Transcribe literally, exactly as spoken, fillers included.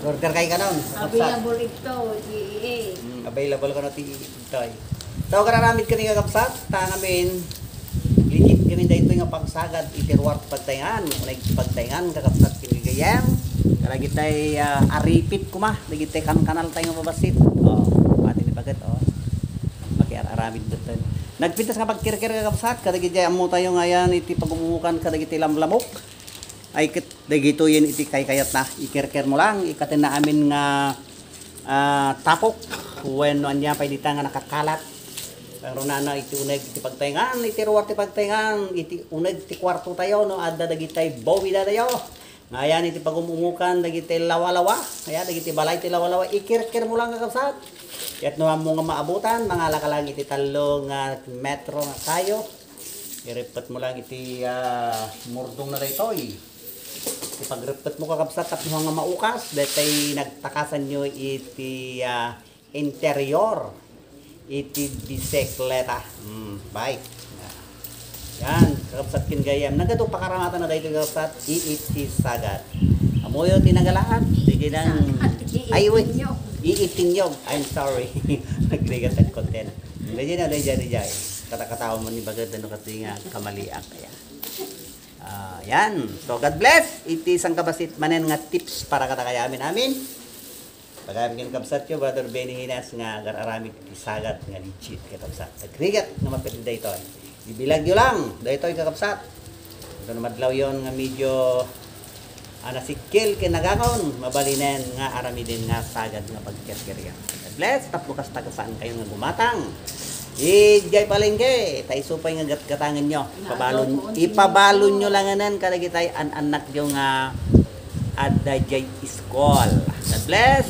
Order kay kanon, kakabsat. Available ito, G E A. Mm, available kano ti itoy. So, kararamid kami, kakabsat, ta ngamin, legit kami daytoy nga pagsagad iti ruar ti pagtayngan, uneg ti pagtayngan, kakabsat, ken gagayyem. Kadagitay, ah, aripit koma, dagitay kankanal tayo nga babassit. Oh, pati ni baket, oh. Makiar-aramid daytoy. Nagpintas nga pagkirkir, kakabsat, kadagitay ammo tayo nga yan, iti pagumukan, kadagitay lamlamok. Ay, ket dagitoyen iti kaykayatna, ikirkir mo lang, ikatenna amin nga, ah, tapok, wenno ania pay dita nga nakakalat. Kangrunana iti uneg ti pagtayngan, iti ruar ti pagtayngan, iti uneg ti kuarto tayo, no, adda dagitay bawida tayo. Nga ayan iti pagum-umukan, dagiti lawalawa, kaya dagiti balay ti lawalawa, ikirkir mo lang, kakabsat. Ket no ammo nga maabutan, mangala ka lang iti tallo nga metro nga kayo. Ireppet mo lang iti, ah, murdong na daytoy. Iti pagreppet mo, kakabsat, tapno nga maukas, daytoy nagtakasanyo iti, ah, interior iti bisikleta. Hmm, bike. Yan, kakabsat ken gayyem. Nagadu pakaramatan na daytoy, kakabsat, iit ti sagad. Amoyo ti nagalaat, dagiti nang, ay, wait. Iit ti niyog. I'm sorry. Nagrigat ang content. Dayjay na, dayjay, dayjay. Katakatawa mo ni bagad, ano kasi nga, kamaliak kaya. Ah, yan. So, God bless. Iti sangkabassit manen nga tips para kadakayo amin-amin. Pagayam ken kabsatyo, Brother Benny Hinas, nga agar-aramid ti sagad nga legit, kakabsat. Nagrigat nga mapet daytoy. Ibilagyo lang, daytoy, kakabsat. Ito na madlaw yon nga medyo, ah, nasikkel ken nagangon, mabalinen nga aramiden nga sagad nga pagkerkerya. God bless, tapno kasta, saan kayo nga gumatang. Idiay palengke, ta isu pay nga gatgatangenyo. Ipabalon, ipabalonyo langanan kadagitay an-annakyo nga adda diay iskol. God bless.